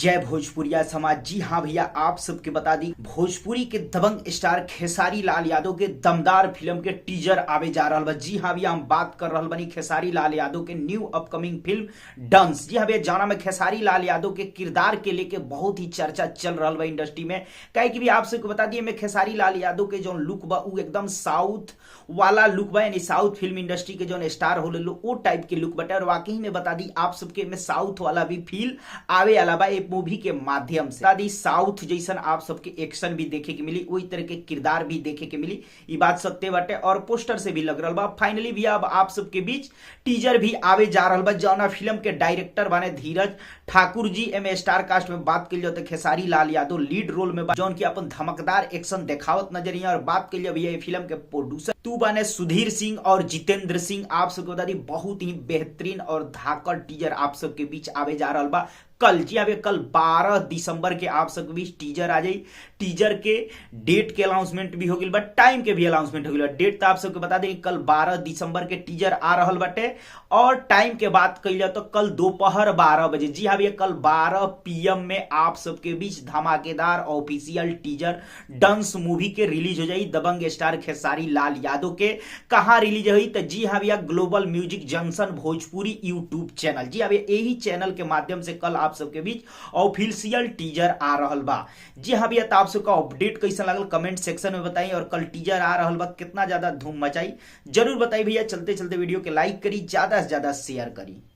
जय भोजपुरिया समाज। जी हाँ भैया, आप सबके बता दी भोजपुरी के दबंग स्टार खेसारी लाल यादव के दमदार फिल्म के टीजर आवे जा रहा बा। जी हाँ भैया, हम बात कर रहा बनी खेसारी लाल यादव के न्यू अपकमिंग फिल्म डांस। जी हाँ भैया, जाना में खेसारी लाल यादव के किरदार के लेके बहुत ही चर्चा चल रहा बा इंडस्ट्री में। काहे कि भी आप सबके बता दिए में खेसारी लाल यादव के जो लुक बा उ एकदम साउथ वाला लुक बा, यानी साउथ फिल्म इंडस्ट्री के जो स्टार होले लो वो टाइप के लुक बटे। और वाकई में बता दी आप सबके में साउथ वाला भी फील आवे वाला बा एक मूवी के माध्यम से। बता दी साउथ जैसन आप सबके एक्शन भी देखे के मिली, वही तरह के किरदार भी देखे के मिली, ये बात सत्य बाटे और पोस्टर से भी लग रहा बा। फाइनली भी अब आप सबके बीच टीजर भी आवे जा रहा बा, जौना फिल्म के डायरेक्टर बने धीरज Thakur ji. M star cast में बात कर तो खेसारी लाल यादव लीड रोल में, जौन की अपन धमकदार एक्शन देखावत नजर। और बात कर भैया फिल्म के प्रोड्यूसर तू बने सुधीर सिंह और जितेंद्र सिंह। आप सबके बता दी बहुत ही बेहतरीन और धाकड़ टीजर आप सबके बीच आवे जा रहा बा कल। जी हाँ, कल 12 दिसंबर के आप सबके बीच टीजर आ जाई। टीजर के डेट के अनाउंसमेंट भी हो गई बा, टाइम के भी अनाउंसमेंट हो गई। डेट तो आप सबके बता दें कल 12 दिसंबर के टीजर आ रहा बाटे। और टाइम के बात कही जाए तो कल दोपहर 12 बजे, जी हाँ भैया, कल 12 PM में आप सबके बीच धमाकेदार ऑफिशियल टीजर डांस मूवी के रिलीज हो जाई दबंग स्टार खेसारी लाल यादव के। कहाँ रिलीज हुई तो जी हाँ भैया, global music junction Bhojpuri YouTube channel. जी हाँ भैया, यही चैनल के माध्यम से कल आप सबके बीच ऑफिशियल टीजर आ रहा बा। जी हाँ भैया, तो आप सबका अपडेट कैसा लगल कमेंट सेक्शन में बताई। और कल टीजर आ रहा बा, कितना ज्यादा धूम मचाई जरूर बताई भैया। चलते चलते वीडियो के लाइक करी, ज्यादा से ज्यादा शेयर करी।